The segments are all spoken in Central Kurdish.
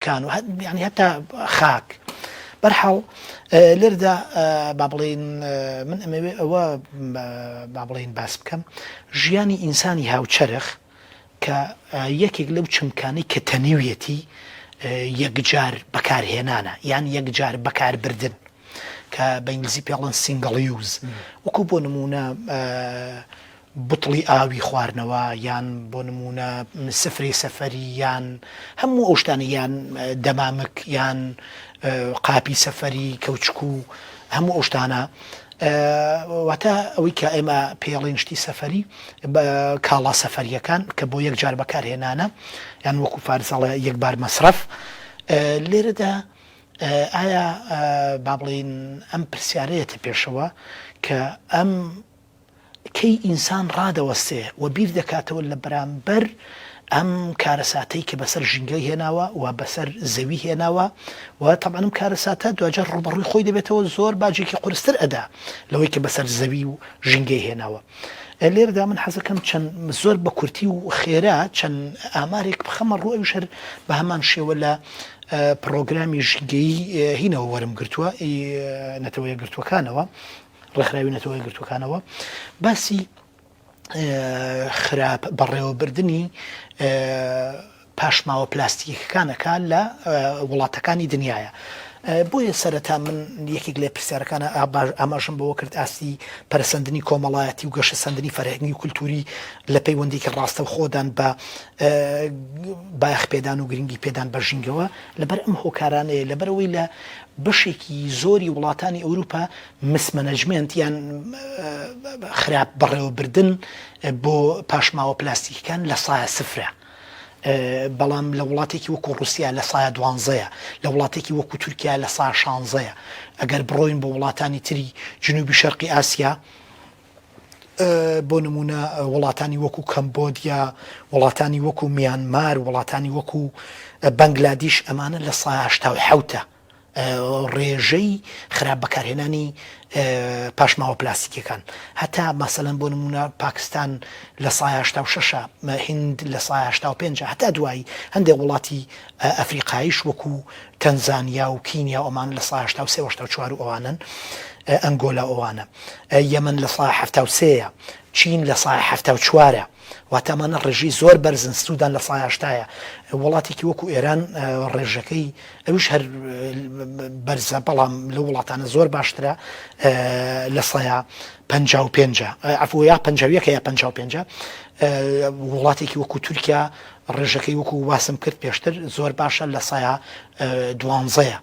کان و یانی هەتا خاک. بەرحاڵ لێردا با بڵێین من ئەمەوێ ئەوە با بڵێین باس بکەم ژیانی ئینسانی هاوچەرخ کە یەکێک لەو چەمکانەی کە تەنیویەتی یەکجار بەکارهێنانە یان یەکجار بەکاربردن کە بە ئینگلیزی پێڵن single use وەکو بۆ نمونە بتڵی ئاوی خواردنەوە یان بۆ نموونە سفرەی سەفەری یان هەموو ئەو شتانە یان دەمامک یان قاپی سەفەری کەوچک و هەموو ئەو شتانە واتە ئەوەی کە ئێمە پێڵین شتی سەفەری بە کاڵا سەفەریەکان کە بۆ یەک جار بەکارهێنانە یان وەکو فارسەڵە یەک بار مەسرەف لێرەدا ئایا با بڵین ئەم پرسیارەیەتە پێشەوە کە ئەم کەی ئینسان ڕادەوەستێ و بیر دەکاتەوە لە بەرامبەر ئەم کارەساتەی کە بەسەر ژینگەی هێناوە و بەسەر زەوی هێناوە و تەبعەن ئەم کارەساتە دواجار ڕووبەڕووی خۆی دەبێتەوە زۆر باجێکی قورستر ئەدا لەوەی کە بەسەر زەوی و ژینگەی هێناوە. لێرەدا من حەزەکەم چەند زۆر بە کورتی و خێرا چەند ئامارێک بخەمە ڕوو ئەویش هەر بە هەمان شێوە لە پڕۆگرامی ژینگەیی هینەوە وەرم گرتووە نەتەوە یەکگرتووەکانەوە. ڕێکخراوی نەتەوە یەکگرتووەکانەوە باسی خراپ بەڕێوەبردنی پاشماوە پلاستیکەکان ئەکا لە وڵاتەکانی دنیاە. بۆیە سەرەتا من یەکێک لە پرسیارەکانە ئاماژەم بەوە کرد ئاستی پەرەسەندنی کۆمەڵایەتی و گەشەسەندنی فەرهەنگی و کولتوری لە پەیوەندێکی ڕاستەوخۆدان بە بایەخ پێدان و گرنگی پێدان بە ژینگەوە لەبەر ئەم هۆکارانەیە لەبەرەوەی لە بەشێکی زۆری وڵاتانی ئەوروپا mismanagement یان خراپ بەڕێوەبردن بۆ پاشماوە پلاستیکەکان لە سایە سفرە. بەڵام لە وڵاتێکی وەکو ڕوسیا لە سایە دوانزەیە لە وڵاتێکی وەکو تورکیا لە سا شانزەیە ئەگەر بڕۆین بۆ وڵاتانی تری جنوبی شەرقی ئاسیا بۆ نمونە وڵاتانی وەکو کەمبۆدیا وڵاتانی وەکو میانمار وڵاتانی وەکو بەنگلادیش ئەمانە لە سا حەوتە ڕێژەی خراپ بەکارهێنانی پاشماوە پلاستیکیەکان هەتا مەسەلەن بۆ نمونە پاکستان لە سای 86 هند لە سای 85 هەتا دوایی هەندێک وڵاتی ئەفریقایش وەکو تەنزانیا و کینیا و ئەمان لە سای 83 84 و ئەوانن ئەنگۆلا ئەوانە یەمەن لە سای 73 چین لە سای 74 واتە ئەمانە ڕێژەی زۆر بەرزن، سودان لە سای هەشتایە، وڵاتێکی وەکو ئێران ڕێژەکەی ئەویش هەر بەرزە بەڵام لەو وڵاتانە زۆر باشترە لە سەیا 55 عفو یا 51 یا 55 وڵاتێکی وەکو تورکیا ڕێژەکەی وەکو واسم کرد پێشتر زۆر باشە لە سەیا دوانزەیە.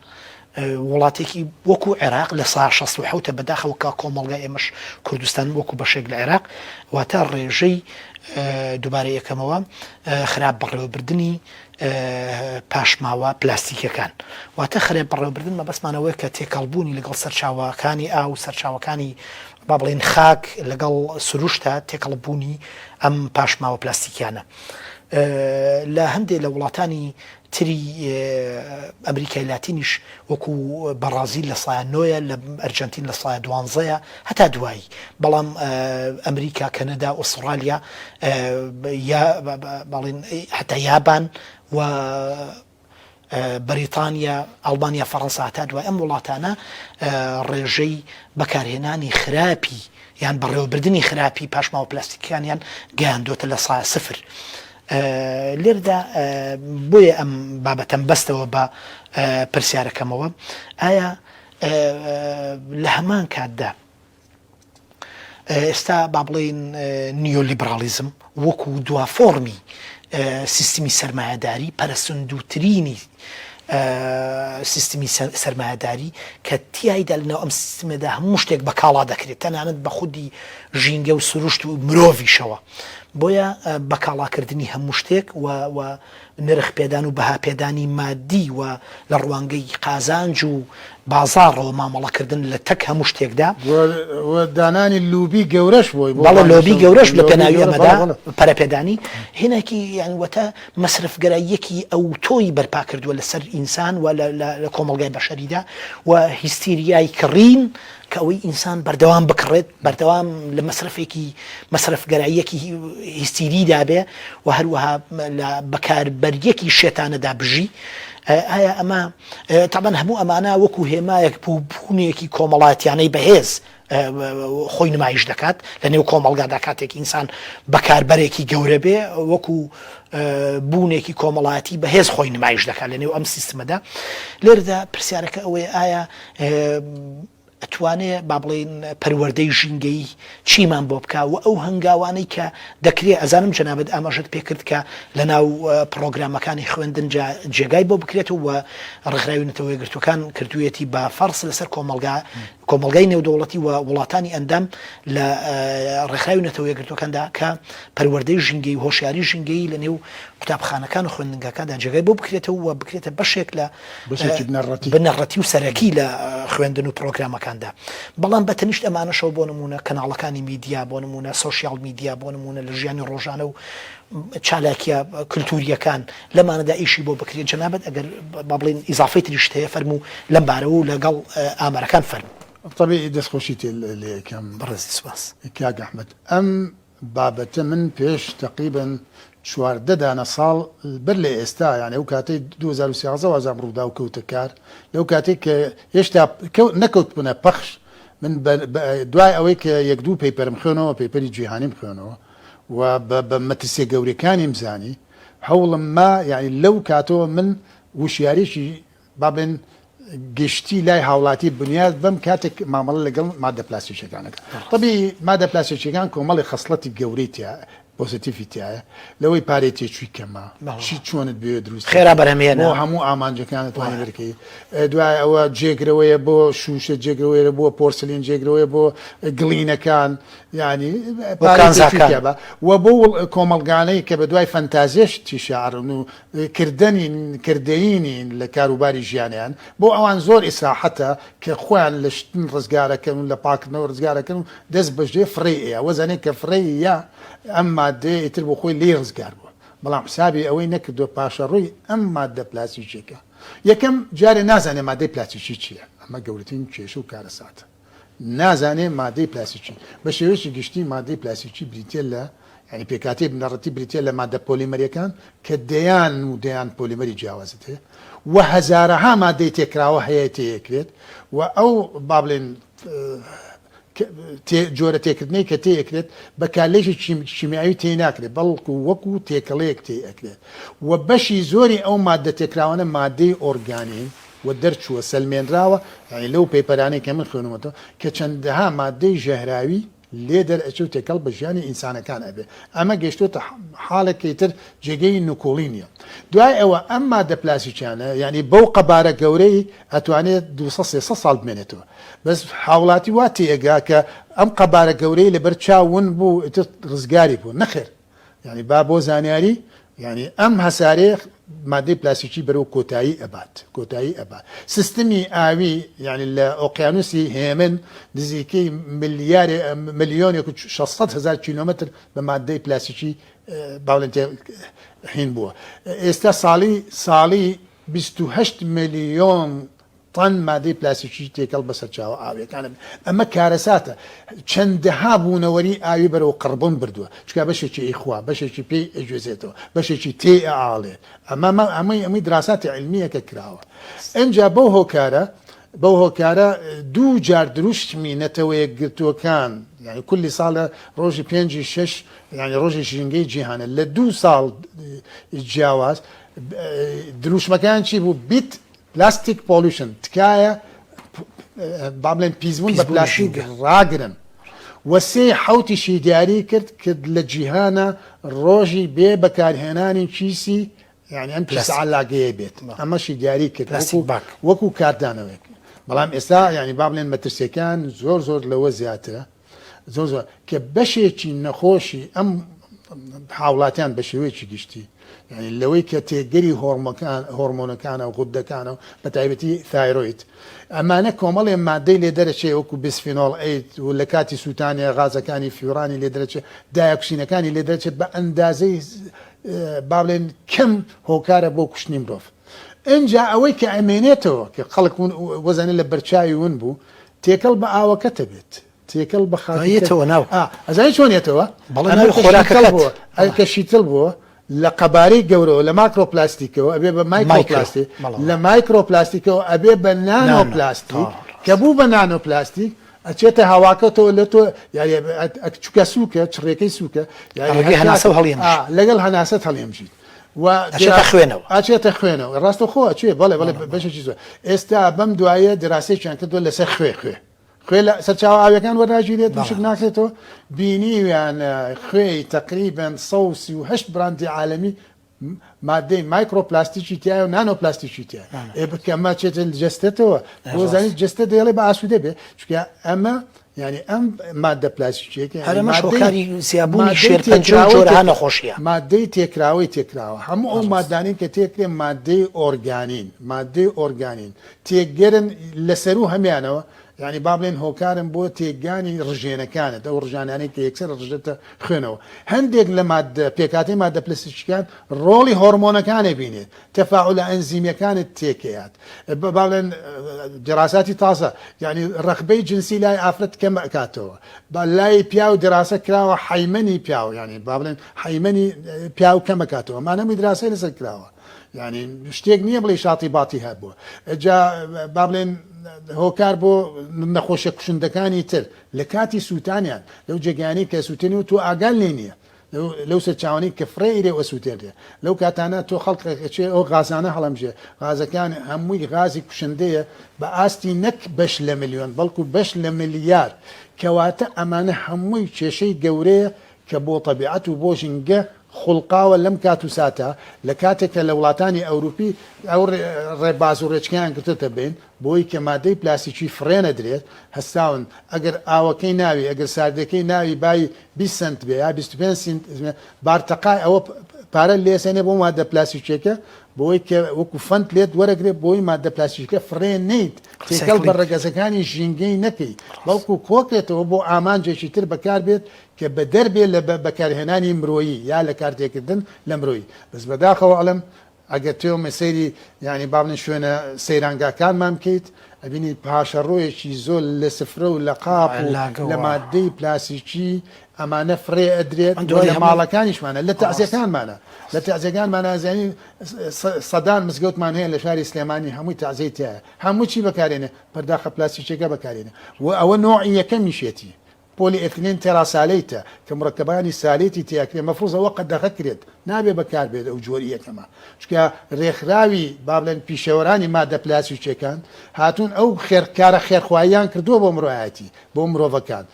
وڵاتێکی وەکو عێراق لە سا 67 ە بەداخەوە کە کۆمەڵگای ئێمەش کوردستان وەکو بەشێک لە عێراق واتە ڕێژەی دووبارە یەکەمەوە خراپ بەڕێوەبردنی پاشماوە پلاستیکەکان واتە خراپ بەڕێوەبردن مەبەستمانەوەی کە تێکەڵبوونی لەگەڵ سەرچاوەکانی ئاو سەرچاوەکانی با بڵێن خاک لەگەڵ سروشتە تێکەڵبوونی ئەم پاشماوە پلاستیکیانە لە هەندێک لە وڵاتانی تری ئەمریکای لاتینیش وەکو بەڕازیل لە سایە نۆیە لە ئەرجەنتین لە سایە دوانزەیە هەتا دوایی بەڵام ئەمریکا کەنەدا ئوسترالیا یا بەڵین حتا یابان و بەریتانیا ئەڵمانیا فەڕەنسا هەتا دوای ئەم وڵاتانە ڕێژەی بەکارهێنانی خراپی یان بەڕێوەبردنی خراپی پاشماوە پلاستیکەکانیان گەیاندۆتە لە سایە سفر لێردا بۆیە ئەم بابەتەم بەستەوە بە پرسیارەکەمەوە ئایا لە هەمان کاتدا ئێستا با بڵێین نیۆلیبرالیزم وەکو دوا فۆڕمی سیستمی سەرمایەداری پەرەسەندووترینی سیستمی سەرمایەداری کە تیایدا لەناو ئەم سیستمەدا هەموو شتێک بە کاڵا دەکرێت تەنانەت بە خودی ژینگە و سروشت و مرۆڤیشەوە بۆیە بەکاڵاکردنی هەموو شتێک و و نرخ پێدان و بەها پێدانی مادی و لە ڕوانگەی قازانج و بازاڕەوە مامەڵەکردن لە تەک هەموو شتێکدا. و دانانی لوبی گەورەش بۆی بۆ بەڵێ لۆبی گەورەش لە پێناوی ئەمەدا پەرەپێدانی هینێکی یان وەتە مەسرەفگەراییەکی ئەوتۆی بەرپا کردووە لەسەر ئینسان و لە کۆمەڵگای بەشەریدا و هیستیریای کڕین کە ئەوەی ئینسان بەردەوام بکڕێت، بەردەوام لە مەسرەفێکی مەسرەفگەراییەکی هیستیریدا بێ و هەروەها لە بەکاربەرییەکی شێتانەدا بژی. ئایا ئەمە تەبەن هەموو ئەمانە وەکو هێمایەک بوو بوونێکی کۆمەڵاتیانەی بەهێز خۆی نمایش دەکات لە نێو کۆمەڵگادا کاتێک ئینسان بەکاربەرێکی گەورە بێ وەکو بوونێکی کۆمەڵایەتی بەهێز خۆی نمایش دەکات لە نێو ئەم سیستمەدا لێرەدا پرسیارەکە ئەوەیە ئایا ئەتوانێ با بڵێین پەروەردەی ژینگەیی چیمان بۆ بکا و ئەو هەنگاوانەی کە دەکرێ ئەزانم جەنابت ئاماژەت پێ کرد کە لە ناو پڕۆگرامەکانی خوێندن جا جێگای بۆ بکرێت و ڕێکخراوی نەتەوە یەکگرتووەکان کردوویەتی بە فەرز لەسەر کۆمەڵگا کۆمەڵگای نێودەوڵەتی و وڵاتانی ئەندام لە ڕێکخراوی نەتەوە یەکگرتووەکاندا کە پەروەردەی ژینگەی و هۆشیاری ژینگەیی لە نێو قوتابخانەکان و خوێندنگاکاندا جێگای بۆ بکرێتەوە و بکرێتە بەشێک لە بەشێکی بنەڕەتی بنەڕەتی و سەرەکی لە خوێندن و پرۆگرامەکاندا. بەڵام بە تەنیشت ئەمانەشەوە بۆ نموونە کەناڵەکانی میدیا، بۆ نموونە سۆشیال میدیا، بۆ نموونە لە ژیانی ڕۆژانە و چالاکییە کلتوورییەکان لەمانەدا ئیشی بۆ بکرێت. جەنابت ئەگەر با بڵێین ئیزافەی تریشت هەیە فەرموو لەم بارەوە و لەگەڵ ئامارەکان فەرموو. تەبیعی دەستخۆشیت لێ ئەکەم بەڕێزی سوپاس. کاک ئەحمەد ئەم بابەتە من پێش تەقریبەن 14 دانە ساڵ بەر لە ئێستا یانی ئەو کاتەی 2013 وازام ڕووداو کەوتە کار لەو کاتێک کە هێشتا نەکەوتبوونە پەخش من دوای ئەوەی کە یەک دوو paper م خوێنەوە paper ی جیهانیم خوێنەوە و بە مەترسیە گەورەکانیم زانی هەوڵم ما یانی لەو کاتەوە من وشیاریی با بڵێن گشتی لای هاوڵاتی بنیات بەم کاتێک مامەڵە لەگەڵ مادە پلاستیکیەکان ئەکات تەبیعی مادە پلاستیکیەکان کۆمەڵی خەسڵەتی گەورەی تیا پۆزیتیفی تایە لەوەی پارەی تێچووی کەمە چی چۆنت بوێ دروست خێرا بەرهەمهێنە بۆ هەموو ئامانجەکانت توانی بەرکەی دوای ئەوە جێگرەوەیە بۆ شوشە جێگرەوەیە بۆ پۆرسلین جێگرەوەیە بۆ گڵینەکان یعنی بۆ کانزاکان و بۆ کۆمەڵگانەی کە بە دوای فەنتازیەش تیشارن و کردەنین، کردەیی نین لە کاروباری ژیانیان، بۆ ئەوان زۆر ئیسراحەتە کە خۆیان لە شتن ڕزگارەکەن و لە پاکردنەوە ڕزگارەکەن و دەست بەجێ فڕێی ئەیا، وەزانێ کە فڕێی یا ئەم ماددەیە ئیتر بۆ خۆی لێی ڕزگار بووە، بەڵام حسابی ئەوەی نەکردووە پاشەڕۆی ئەم ماددە پلاستیکیەکە. یەکەم جارێ نازانێ ماددەی پلاستیکی چییە، ئەمە گەورەترین کێشە و کارەساتە. نازانێ مادەی پلاستیکی، بە شێوەیەکی گشتی مادەی پلاستیکی بریتیە لە یانی پێکهاتەی بنەڕەتی بریتیە لە مادە پۆلیمەریەکان کە دەیان و دەیان پۆلیمەری جیاوازت هەیە و هەزارەها مادەی تێکراوە هەیە تێیەکرێت و ئەو با بڵێن جۆرە تێکردنەی کە تێیەکرێت بە کارلێکی کیمیاوی تێی ناکرێت بەڵکو وەکو تێکەڵەیەک تێی ئەکرێت و بەشی زۆری ئەو مادە تێکراوانە مادەی ئۆرگانین و دەرچووە سەلمێنراوە یانی لەو paper انەی کە من خوێنومەتەوە کە چەندەها مادەی ژەهراوی لێ دەرئەچێ و تێکەڵ بە ژیانی ئینسانەکان ئەبێ ئەمە گەیشتۆتە حاڵێک کە ئیتر جێگەی نکوڵی نیە دوای ئەوە ئەم مادە پلاسیکیانە یانی بەو قەبارە گەورەی ئەتوانێت 200 300 ساڵ بمێنێتەوە بەس هاوڵاتی وا تێئەگا کە ئەم قەبارە گەورەی لەبەر چاو ون بوو ئیتر ڕزگاری بوو نەخێر یانی با بۆ زانیاری یانی ئەم هەسارەیە مادەی پلاستیکی بەرەو کۆتایی ئەبات کۆتایی ئەبات سیستمی ئاوی یانی لە ئۆقیانوسی هێمن نزیکەی ملیارێ ملیۆنێک و 600 هزار کیلۆمەتر بە مادەی پلاستیکی باڵێن هین بووە ئێستا ساڵی ساڵی 28 ملیۆن تەن مادەی پلاستیکی تێکەڵ بە سەرچاوە ئاوییەکان ئەبێت، ئەمە کارەساتە، چەندەها بوونەوەری ئاوی بەرەو قڕبوون بردووە، چونکە بەشێکی ئەیخوا، بەشێکی پێی ئەگوێزێتەوە، بەشێکی تێی ئەئاڵێت، ئەمە ئەمەی ئەمەی دراساتی عیلمییە کە کراوە. ئینجا بەو هۆکارە بەو هۆکارە دوو جار دروشمی نەتەوەیەکگرتووەکان یانی کولی ساڵە ڕۆژی پێنجی شەش یانی ڕۆژی ژینگەی جیهانە لە دوو ساڵ جیاواز دروشمەکان چی بوو beat Plastic pollution تکایە با بڵێن پیسبوون بە پلاستیک ڕاگرن و سێ حوتیشی دیاری کرد کرد لە جیهانە ڕۆژی بێ بەکارهێنانی کیسی یعنی ئەم کیسە عەلاگەیە بێت ئەمەشی دیاری کرد وەکو کاردانەوەیەک بەڵام ئێستا یعنی با بڵێن مەترسیەکان زۆر زۆر لەوە زیاترە زۆر زۆر کە بەشێکی نەخۆشی ئەم هاوڵاتیان بە شێوەیەکی گشتی یعنی لەوەی کە تێگەری هۆرمۆکان هۆرمۆنەکانە و غودەکانە و بە تایبەتی thyroid ئەمانە کۆمەڵێ مادەی لێ دەرەچێ وەکو bisphenol A و لە کاتی سووتانێ غازەکانی furan ی لێ دەرەچێ دایۆکسینەکانی لێ دەرەچێت بە ئەندازەی با بڵێن کەم هۆکارە بۆ کوشتنی مرۆڤ ئینجا ئەوەی کە ئەمێنێتەوە کە خەڵک وەزانێ لە بەرچاوی ون بوو تێکەڵ بە ئاوەکەتە بێت تێکەڵ بە خاکەکەت یەتەوە ناو ئا ئەزانی چۆن یەتەوە بەڵێ ئەمە ناوی کە شیتەڵ خۆراکەکەت بووە ئەر کە شیتڵ بووە. لە قەبارەی گەورەوە لە ماکرۆپلاستیکەوە ئەبێ بە مایکرۆپلاستیک، لە مایکرۆپلاستیکەوە ئەبێ بە نانۆپلاستیک، کە بوو بە نانۆپلاستیک ئەچێتە هەواکەتەوە لە تۆ یاری چکە سووکە چڕێکەی سووکە یاری هەناسە هەڵیەمژیت لەگەڵ هەناسەت هەڵیەمژیت و ئەچێتە خوێنەوە ئەچێتە خوێنەوە ڕاستە خۆ ئەچێ بەڵێ بەڵێ بەشێکی زۆر ئێستا بەم دوایە دراسێکیان کردووە لەسەر خوێ خوێ خوێ لە سەرچاوە ئاویەکان وەرناگیرێت وشک ناکرێتەوە بینیویانە خوێی تەقریبەن 138 براندی عالەمی مادەی مایکرۆپلاستیکی تایە و نانۆپلاستیکی تایە ئێ بکە ئەمە چێتە جەستەتەوە بۆ زانیت جەستە دەیڵێ بە ئاسوودە بێ چونکە ئەمە یعنی ئەم مادە پلاستیکیەکە هەر ئەمەش هۆکاری زیابوونی شێرپەنجە و جۆرەها نەخۆشیە. مادەی تێکراوەی تێکراوە هەموو ئەو مادانەی کە تێکرێ مادەی ئۆرگانین مادەی ئۆرگانین تێکگەرن لەسەروو هەمیانەوە یانی با بڵێن هۆکارن بۆ تێکگانی ڕژێنەکانت ئەو ڕژانانەی کە یەکسەر ڕژێتە خوێنەوە هەندێک لە مادە پێکهاتەی مادە پلستیکیەکان ڕۆڵی هۆرمۆنەکان ئەبینێت تەفاعولە ئەنزیمیەکانت تێکەیات با بڵێن دراساتی تازە یانی ڕەغبەی جنسی لای ئافرەت کەم ئەکاتەوە با لای پیاو دراسە کراوە حەیمەنی پیاو یانی با بڵێن حەیمەنی پیاو کەم ئەکاتەوە ئەمانە هەمووی دراسەی لەسەر کراوە یانی شتێک نییە بڵێی شاتی باتی هەبووە جا با بڵێن هۆکار بۆ نەخۆشیە کوشندەکانی تر لە کاتی سووتانیان لەو جێگایانەی کە سووتێنی و تۆ ئاگال لێ نییە لەو سەرچاوانەی کە فڕێ ئیرێ ئەسووتێنرێ لەو کاتانە تۆ خەڵک ئەچێ ئەو غازانە هەڵەمژێ غازەکان هەمووی غازی کوشندەیە بە ئاستی نەک بەش لە ملیۆن بەڵکو بەش لە ملیار کەواتە ئەمانە هەمووی کێشەی گەورەیە کە بۆ تەبیعەت و بۆ ژینگە خوڵقاوە لەم کات و ساتە، لە کاتێک کە لە وڵاتانی ئەوروپی ئەو ڕێباز و ڕێچکەیان گرتۆتە بین بۆی کە مادەی پلاستیکی فڕێ نەدرێت، هەستاون ئەگەر ئاوەکەی ناوی ئەگەر ساردیەکەی ناوی بای 20 سەنت بێ یا 25 سینت بێ بارتەقای ئەوە پارە لێسێنێ بۆ مادە پلاستیکیەکە بۆی کە وەکو فەند لێت وەرەگرێ بۆی مادە پلاستیکە فڕێ نەیت تێکەڵ بە ڕەگەزەکانی ژینگەی نەکەی بەڵکو کۆکرێتەوە بۆ ئامانجێکی تر بەکاربێت کە بەدەر بێ لە بەکارهێنانی مرۆیی یا لە کارتێکردن لە مرۆیی بەس بەداخەوە ئەڵێم ئەگەر تۆ سەیری یانی با بڵێین شوێنە سەیرانگاکانمان بکەیت ئەبینی پاشەڕۆیەکی زۆر لە سفرە و لە قاپ و لە مادەی پلاسیکی ئەمانە فڕێ ئەدرێت لە ماڵەکانیشمانە لە تەعزیەکانمانە لە تەعزیەکانمانە زیانی سەدان مزگەوتمان هەیە لە شاری سلێمانی هەمووی تەعزیەی تایە هەموو چی بەکارێنێ پەرداخە پلاستیکیەکە بەکارێنێ و ئەوە نۆعی یەکەمیشێتی پۆلی ئێتلین تێراسالەیتە کە مورەکەبانی سالێتی تێئەکرێ مەفروزە وە قەدەغە کرێت نابێ بەکار بێت ئەو جۆری یەکەمە چونکە رێکخراوی با بڵێن پیشەوەرانی مادە پلاسیکیەکان هاتوون ئەو خێر کارە خێرخواییان کردووە بۆ مرۆایەتی بۆ مرۆڤەکان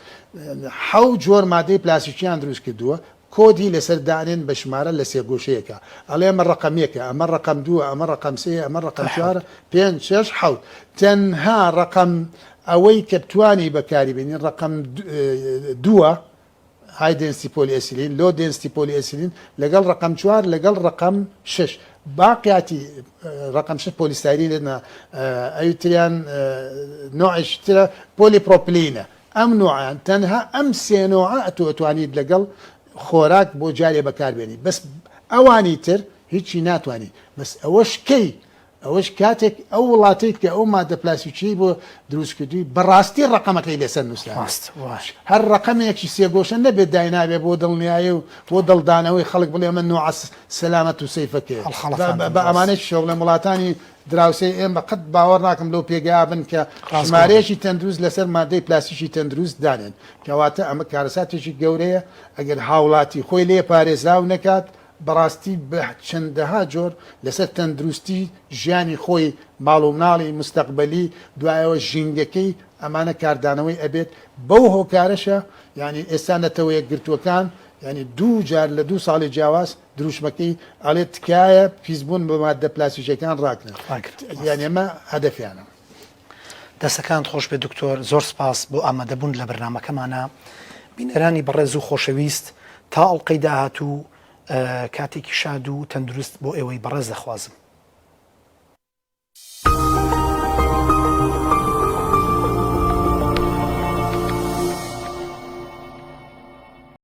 حەو جۆر مادەی پلاسیکیان دروست کردووە کۆدی لەسەر دانێن بە ژمارە لە سێگۆشەیەکا ئەڵێ ئەمە ڕەقەم یەکە ئەمە ڕەقەم دووە ئەمە ڕەقەم سێیە ئەمە ڕەقەم چوارە پێنج شەش حەوت تەنها ڕەقەم ئەوەی کە بتوانی بەکاری بێنی ڕەقەم دووە high density polyethylene low density polyethylene لەگەڵ ڕەقەم چوار لەگەڵ ڕەقەم شەش باقیاتی ڕەقەم شەش polystyrene ە ئەوی تریان نوعێکی ترە پۆلی پرۆپلینە ئەم نوعەیان تەنها ئەم سێ نوعە ئەتۆ ئەتوانیت لەگەڵ خۆراک بۆ جارێ بەکار بێنی بەس ئەوانی تر هیچی ناتوانی بەس ئەوەش کەی ئەوەش کاتێک ئەو وڵاتەی کە ئەو مادە پلاستیکیەی بۆ دروست کردووی بەڕاستی ڕەقەمەکەی لەسەر نووسراوە ڕاست واش. هەر ڕەقەمێکی سێگۆشە نەبێت داینابێ بۆ دڵنیایی و بۆ دڵدانەوەی خەڵک بڵێ ئەمە نوعە سەلامەت و سەیفەکەیە هەڵخەڵەتاندن بە ڕاست. ئەمانەیشەوە بڵێم وڵاتانی دراوسێی ئێمە قەت باوەڕ ناکەم لەو پێگەیە بن کە ژمارەیەکی تەندروست لەسەر مادەی پلاستیکی تەندروست دانێن، کەواتە ئەمە کارەساتێکی گەورەیە ئەگەر هاوڵاتی خۆی لێ پارێزراو نەکات، بەڕاستی بە چەندەها جۆر لەسەر تەندروستی ژیانی خۆی، ماڵ و مناڵی، مستەقبەلی، دوایەوە ژینگەکەی ئەمانە کاردانەوەی ئەبێت، بەو هۆکارەشە یانی ئێستا نەتەوەیەکگرتووەکان یانی دووجار لە دوو ساڵی جیاواز دروشمەکەی ئەڵێ تکایە پیسبوون بە ماددە پلاستیکیەکان ڕاگرن یانی ئەمە هەدەفیانە. دەستەکانت خۆش بێت دکتۆر زۆر سپاس بۆ ئامادەبوون لە بەرنامەکەمانا بینەرانی بەڕێز و خۆشەویست تا ئەڵقەی داهاتوو کاتێکی شاد و تەندروست بۆ ئێوەی بەڕێز دەخوازم.